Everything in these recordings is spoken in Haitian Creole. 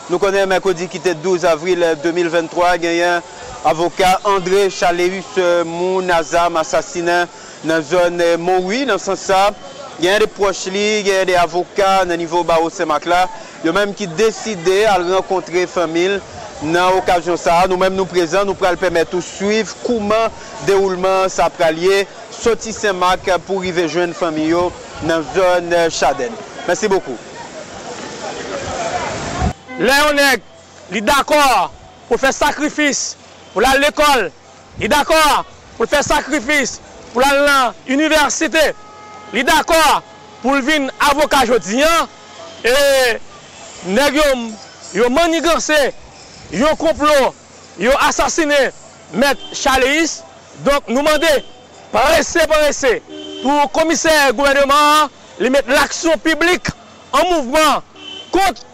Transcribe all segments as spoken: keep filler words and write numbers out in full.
Nou konnen mèkredi ki te douz avril de mil venntwa, genyen avoka André Chaleus, eh, moun a zam asasinen nan zòn, eh, Monwi. Nan sans sa, genyen de pwòch li, genyen de avoka nan nivo bawo Senmak la, yo menm ki deside al rankontre fanmi l nan okazyon sa a. Nou menm nou prezan, nou pral pèmèt ou swiv kouman dewoulman sa pral ye, soti Senmak pou rive jwenn fanmi yo nan zòn, eh, Chadèn. Mèsi bokou. Lè yon nèg, li dakò pou l fè sakrifis, pou l al lekòl, li dakò pou l fè sakrifis, pou l al nan inivèsite, li dakò pou l vin avoka jodi an, e nèg yo, yo manniganse yon konplo, yo asasinen Mèt Chaleus. Donk, nou mande prese, prese pou komisè gouvènman an, li met laksyon piblik an mouvman kont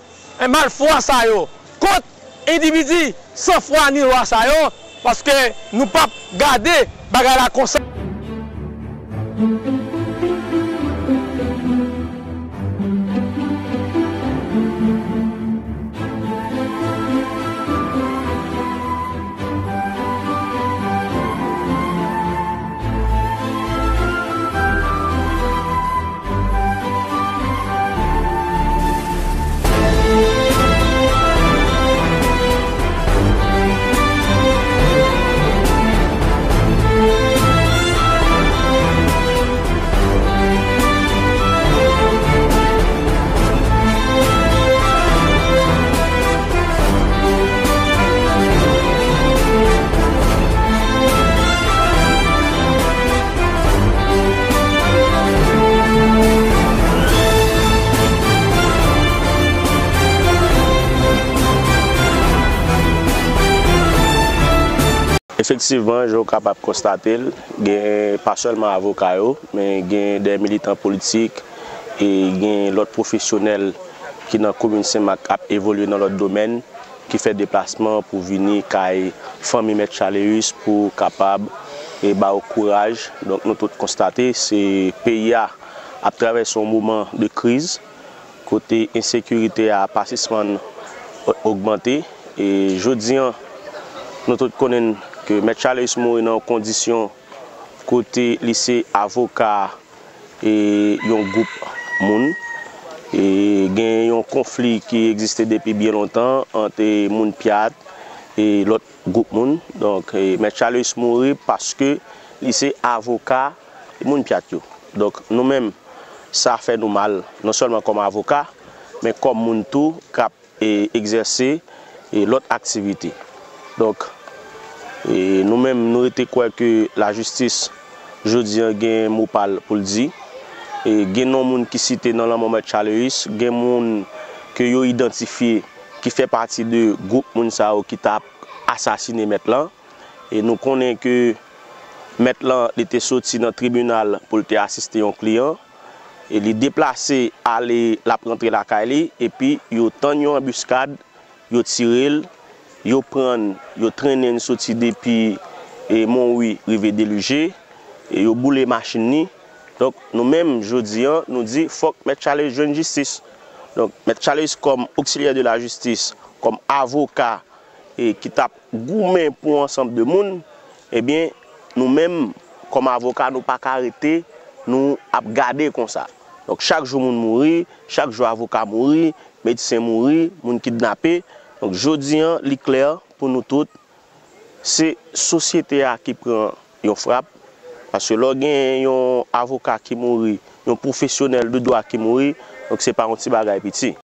malfwa sa yo, kont endividi san fwa ni lwa sa yo, paske nou p ap gade bagay la konsa. Efektivman, jan w kapab konstate l, gen pa sèlman avoka yo, men gen de militan politik, e gen lòt pwofesyonèl ki nan komin Senmak k ap evolye nan lòt domèn, ki fè deplasman pou vini kay fanmi Mèt Chaleus pou kapab, e, ba yo kouraj. Donk, nou tout konstate, se peyi a ap travèse yon moman de kriz, kote ensekirite a pa sispann o-, ogmante. E jodi an, nou tout konnen ke Mèt Chaleus mouri nan yon kondisyon kote li se avoka, e, yon gwoup moun. E gen yon konfli ki egziste depi byen lontan ant, e, moun Pyat e lòt gwoup moun. Donk, e, Mèt Chaleus mouri paske li se avoka moun Pyat yo. Donk, nou menm, sa fè nou mal, non sèlman kòm avoka, men kòm moun tou k ap, e, egzèse, e, lòt aktivite. Donk, e, nou menm, nou rete kwè ke lajistis, jodi an, gen mo pa l pou l di. E, gen non moun ki site nan lanmò Mèt Chaleus, gen moun ke yo idantifye ki fè pati de gwoup moun sa yo ki t ap asasine mèt lan. E nou konnen ke mèt lan, li te soti nan tribinal pou l te asiste yon kliyan. E li deplase ale, l ap rantre lakay li, epi yo tann yon anbiskad, yo tire l, yo pran l, yo trennen l soti depi, e, Monwi rive Delije, e yo boule machin li. Donk, nou menm, jodi an, nou di fòk Mèt Chaleus jwenn jistis. Donk, Mèt Chaleus kòm oksilyè de la jistis, kòm avoka, e ki t ap goumen pou ansanm de moun, ebyen, nou menm, kòm avoka, nou pa ka rete, nou ap gade konsa. Donk, chak jou moun mouri, chak jou avoka mouri, medsen mouri, moun kidnape. Donk, jodi an, li klè pou nou tout, se sosyete a ki pran yon frap, paske lè w gen yon avoka ki mouri, yon pwofesyonèl de dwa ki mouri, donk se pa yon ti bagay piti.